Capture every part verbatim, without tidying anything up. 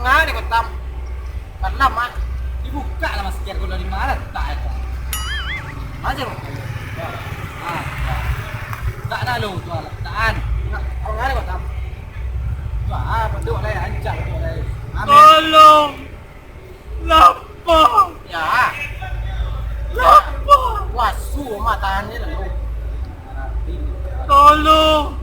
Ngah dek kau, Tam. Malam, ah. Dibuka lah masker kau dari mana? Tak ada. Aja lo. Ah, tak ada lo tu lah. Tahan. Kau ngah dek kau, Tam. Wah, apa tu lah, ancak tu lah. Amin. Tolong. Lapar. Ya. Lapar. Wasu mah tahan ni lah. Tolong.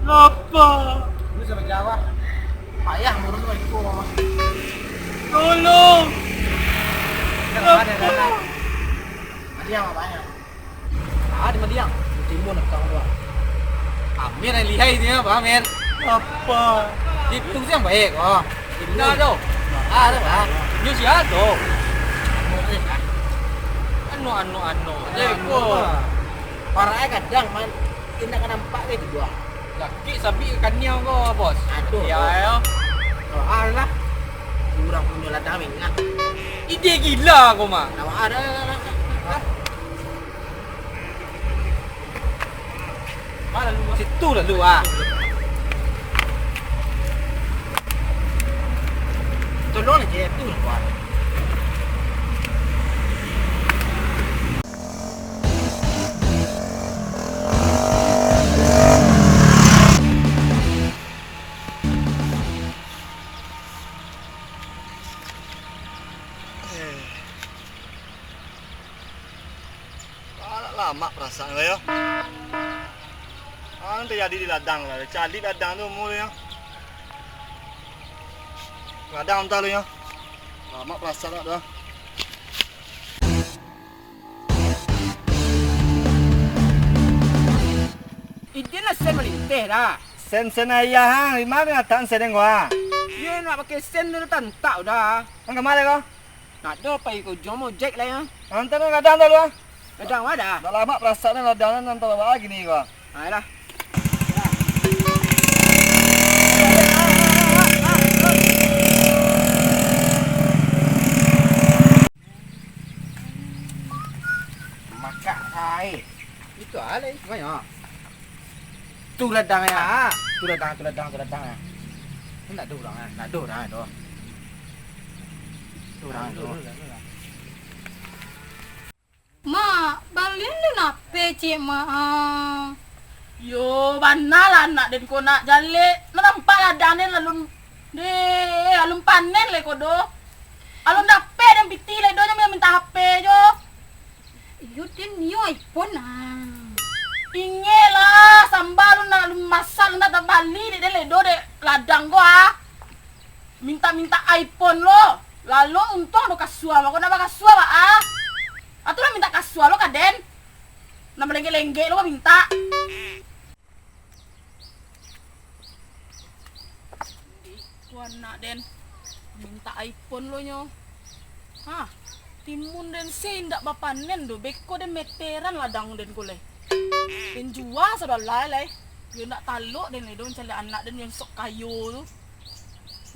Lapar. Lu sama Jawa. Payah ngurus mah itu mah. Tolong. Lapar. Ada yang banyak. Ah, di Madiang. Timun nak tahu lah. Amir yang lihai dia, Pak Amir. Apa? Itu sih yang baik, oh. Timun. Nah, tu. Ah, tu, ah. Nyo siapa tu? Anu, anu, anu. Anu, anu. Parak eh kadang, man. Indak ka nampak ke tu, ah. Sakik sabik ka kaniang ko, Bos. Aduh, ya, Bos. Ya. Oh, alah. Urang punyo ladang mingah. Ide gila ko mah. Nama ada, ada, ada, ada. Situ lalu, ah. Tolong lah, Jep, tu lah, Wan. Eh. Alah, lamak parasaan ko yo. Ah, nan tajadi di ladang lah. Caliak ladang tu umua tu yo. Ladang antah lu yo. Lamak parasaan tu. Iden lah sen malinteh dah. Sen-sen ayah, ha? Di ma ngatakan sen den ko, ha? Iyo, nak pakai sen tu tantak udah. Ang ka ma ko? Nak do pai ko jo mojek lah yo. Antah nan gadang dah lu, ah. Gadang ma dah? Dah lamak parasaan nan gadang nan antah bawa gini ko. Ayolah. Makak sae. Itu alai, banyak. Tu ladang ya. Ah. Tu ladang, tu ladang, tu ladang ya. Ni nak ada orang ah. Nak ada orang ah tu. Tu orang tu. Mak, balian lu nape cik mak ah? Yo, bana lah anak den ko nak jalek. Nak nampak ladang den alun, deh, alun panen lai ko doh. Alun dapek den piti lai doh, nyo minta H P jo. Iyo, den nio iPhone ah. Ingek lah, samba lu nak lu masak, lu nak tabali dek den ledo dek ladang ko ah. Mintak-mintak iPhone lo. Lalo untuang ado kasua, mako nak bakasua ba ah. Atu lah mintak kasua lo ka den. Nak balenggek-lenggek lo mintak. Ko anak den, mintak iPhone lo nyo. Hah, timun den se indak bapanen doh, beko den meteran ladang den ko lai. Den jua sudah lai lai. Yo indak talok den lai doh mancaliak anak den nan sok kayo tu.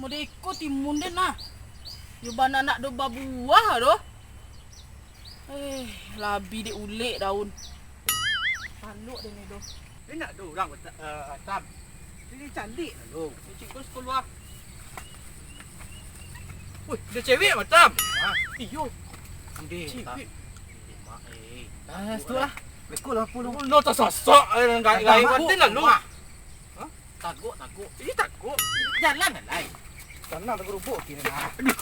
Model iko timun den nah. Yo bana ndak do babuah doh. Eh, labi dek ulek daun. Talok den lai doh. Indak do urang, eh, Tam. Ini cantik lah lo. Cikgu sekolah. Wih, ada cewek mah, Tam. Hah? Iyo. Cewek. Ah, situ lah. Beko lah, pulang. Lo tasasak, eh, gai-gai. Abang, batin lah lo. Hah? Tagok, tagok. Ih, tagok. Jalan lah, lai. Tanah tagarubuk kini nah. Aduh.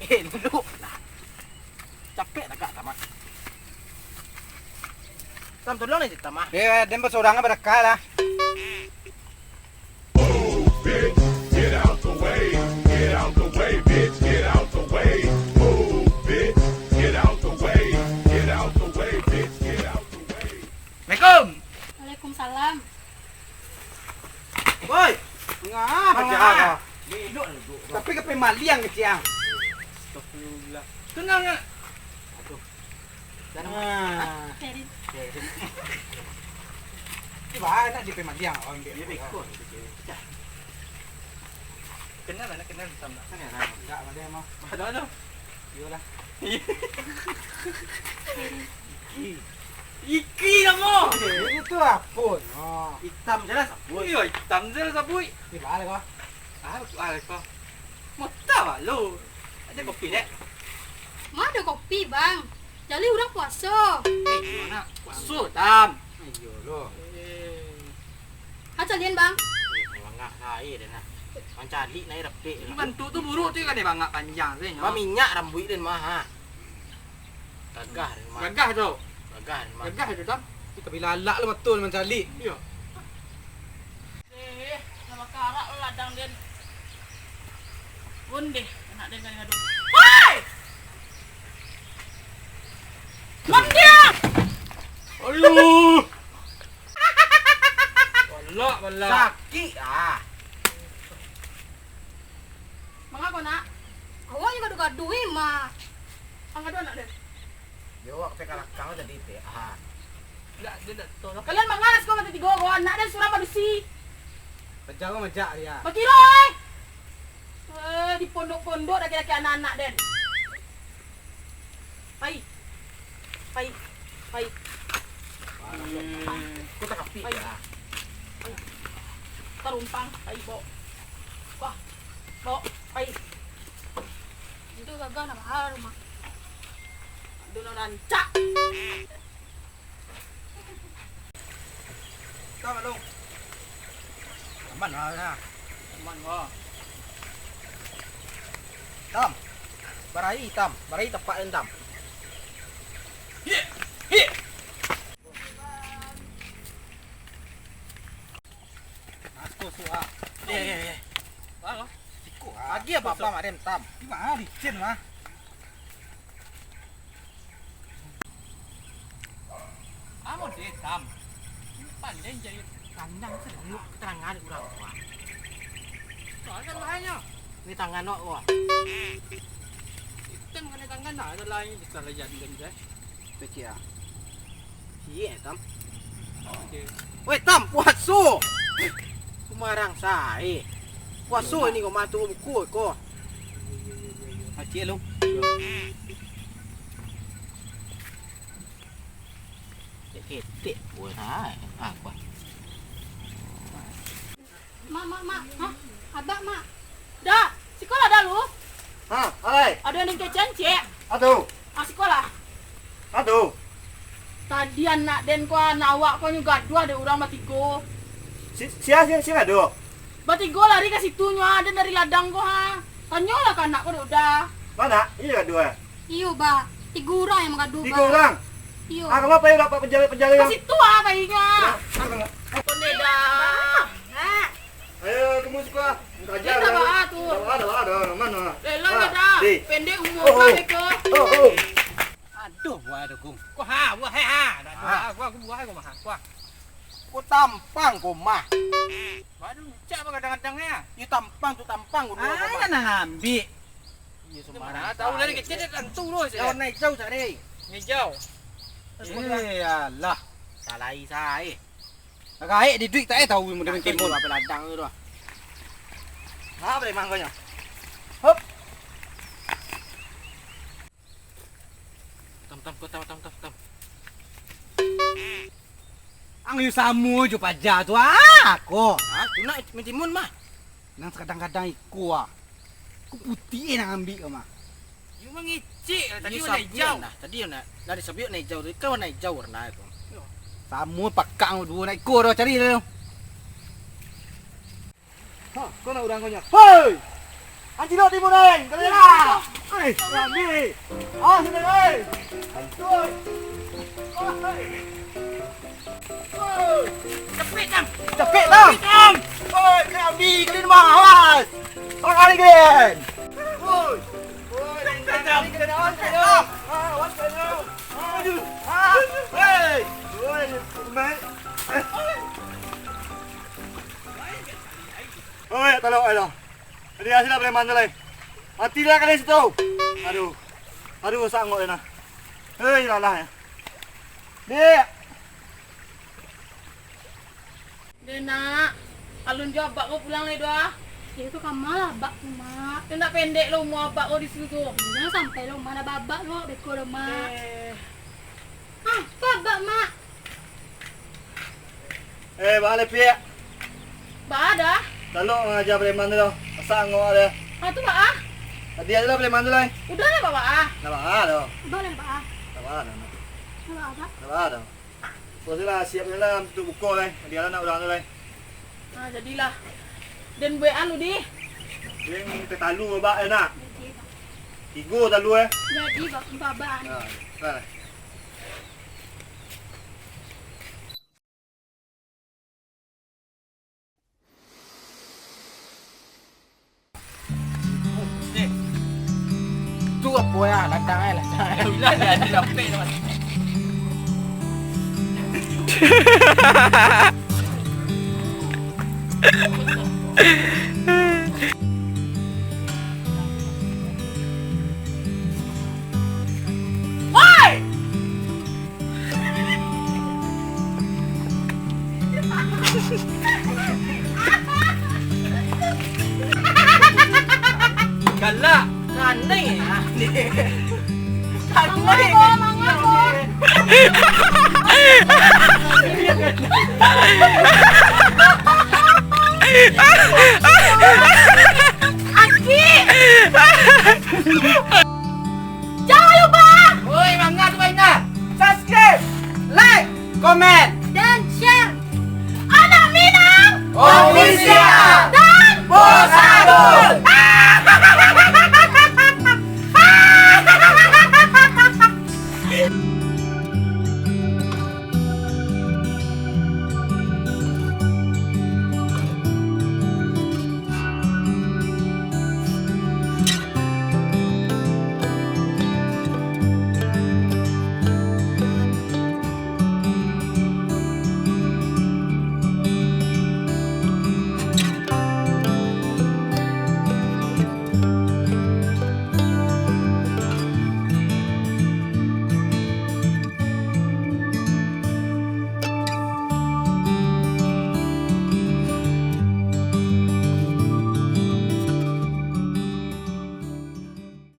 Eh, duduk lah. Capek tagak, Tam, ah. Tam, tolong ni, Tam, ah. Eh, den basorang, ah, badakai lah. Move, bitch, get out the way. Get out the way, bitch, get out the way. Move, bitch, get out the way. Get out the way, bitch, get out the way. Assalamualaikum. Waalaikumsalam. Woi, ngapa? Mangapa? Tapi ka pemaliang kecil ang. Astagfirullah. Tenang, nak. Aduh. Nah. Kevin. Ini bahan nak di pemaliang, oh, ambil. Dia beko. Pecah. Kenal lah, nak kenal Tam lah. Kenal lah. Enggak, ada mah. Ada, ada. Iyolah. Iki. Iki namo. Ini tu apa? Oh. Hitam je lah sabuik. Iyo, hitam je lah sabuik. Ini bahan kau. Ah, ah, ko. Mota balo. Ado kopi, dek? Ma ado kopi, Bang. Jali urang puaso. Eh, ma nak? Puaso, Tam. Ayo lo. Eh. Ha, calian, Bang. Eh, bangak sae den nah. Mancaliak nai rapek lah. Bantuak tu buruak tu kan, bangak panjang tu, nyo. Baminyak rambuik den mah, ha. Gagah den mah. Gagah tu. Gagah den mah. Gagah tu, Tam. Tapi lalak lo batua mancaliak. Iyo. Eh, lah bakarak lo ladang den. Ondeh, anak den ka ngadu. Woi! Mandiang! Aduh! Balak, balak. Sakik ah. Manga ko, Nak? Awak nyo gaduah-gaduah, eh, Mak. Ang gaduah anak den. Yo, awak ka pai ka lakang tadi, Pek. Ah. Ndak, den ndak tahu lah. Kalian manga siko mati tigo ko, anak den surang padusi. Paja ko majak dia. Bakiro, eh. Eh, di pondok-pondok dakek-dakek anak-anak den. Pai. Pai. Pai. Hmm. Kota kapi. Pai. Pai. Tarumpang, pai, bawa. Wah, bawa, pai. Itu gagah nak mahal rumah. Duno rancak. Tam, Alung. Aman lah, nah. Aman, wah. Tam. Barai, Tam. Barai tapak den, Tam. Hik! Hik! Mas, ko suah. Eh, eh, eh. Wah, wah. Siko, ah. Lagi apa, Bang, Adem, Tam? Di mana licin, mah? Amo deh, Tam. Pandai jadi kandang tu, keterangan urang tua. Soalnya bahaya. Ni tangan awak, wah. Itu mengenai tangan dah, ada lain, bisa lah jadi, bisa. Kecil ah. Iya, Tam. Oke. Weh, Tam, puaso. Kumarang sae. Puaso ini kau matu buku ko. Acil lu. Ketek buah naik. Ah, kuah. Mak, mak, mak. Hah? Abak, mak. Dah, sikolah dah lu. Ha, alai. Ado nan kecekan, cek. Ado. Ah, sikolah. Ado. Tadi anak den ko, anak awak ko nyo gaduah dek urang batigo. Si, sia, sia, sia gaduah? Batigo lari ka situ nyo, ah, den dari ladang ko, ha. Tanyolah ka anak ko dek udah. Mana? Iyo gaduah. Iyo, Ba. Tigo urang yang mangadu, Ba. Tigo urang? Iyo. Ah, kama pai urang pajalai-pajalai? Ka situ ah, painyo. Nah, nah, nah. Konde dah. Ayo, tunggu siko ah. Minta ajar. Dah, Ba, tu. Dah, Ba, dah, Ba, dah. Mana? Lelong dah. Pendek umur kau beko. Oh, oh. Aduh, buah tu, Gung. Kau ha, buah, he, ha. Dah, buah, buah, buah, buah, ha. Buah. Kau tampang, kau mah. Baru cak apa kadang-kadang ni, ah? Iyo, tampang tu, tampang, kau dua, kau mah. Ah, nak ambil. Iyo, sembarang. Mana tahu dari kecil dia tentu tu saja. Lawan naik jauh cari. Naik jauh. Eh, alah. Salah isai. Gaek di duit tak eh tahu model timun. Apa ladang tu ah. Ha, boleh manggonyo. Hop. Tam, tam, ko tam, tam, tam, tam. Ang yu samo jo paja tu ah, ko. Ha, tu nak mentimun mah. Nang sakadang-kadang iko ah. Ko putiah eh nang ambiak ko mah. Yu mangicik lah, tadi warna hijau. Dah, tadi warna, lah disabuik warna hijau tu, kan warna hijau warna tu. Samo pakak ang duo, nak iko dah cari dah. Ha, ko nak urang ko nyo. Hoi! Anjilok timun, eh! Kalian lah! Eh, rami! Ah, sini, eh! Hancur! Hoi! Hoi! Capek, Tam! Capek, Tam! Capek, Tam! Hoi, kena ambil, kalian mah, awas! Orang kali kalian! Hoi! Hoi! Capek, Tam! Kalian, awas, kalian! Ah, awas, kalian! Ah! Aduh! Ah! Hei! Hoi! Hoi! Oi, tolong, tolong. Dia sila preman tu lai. Mati lah kalian situ. Aduh. Aduh, sanggup dia nah. Hei, lalah ya. Dek. Dek, nak. Alun jo abak ko pulang lai doh. Iyo tu kama lah abak tu, Mak. Tu nak pendek lo umua abak ko di situ tu. Jangan sampai lo umua nak babak lo, beko lo, Mak. Eh. Ah, tu abak, Mak. Eh, baa lai, Piak? Baa dah? Talok mangaja preman tu doh. Tangok deh. Ah, tu, Pak, ah. Tadi aja lah preman tu lah. Udah lah, Pak, ah. Ndak baa doh. Udah lah, Pak, ah. Ndak baa doh. Ndak baa, Pak. Ndak baa doh. Kau sudah siap lah untuk buka lah. Dia lah nak urang tu lah. Ah, jadilah. Den buek anu di. Den teh talu, Pak, eh, nak. Jadi, Pak. Tigo talu, eh. Jadi, Pak, Pak, Pak. Ah, lah. Tu apo ya, ladang eh, ladang eh. Lah, dah, dah, dah, dah. Woi! Galak. Kanai. Kanai. Aki. Jangan lupa. Oi, manga tu baina. Subscribe, like, komen, dan share. Anak Minang Official.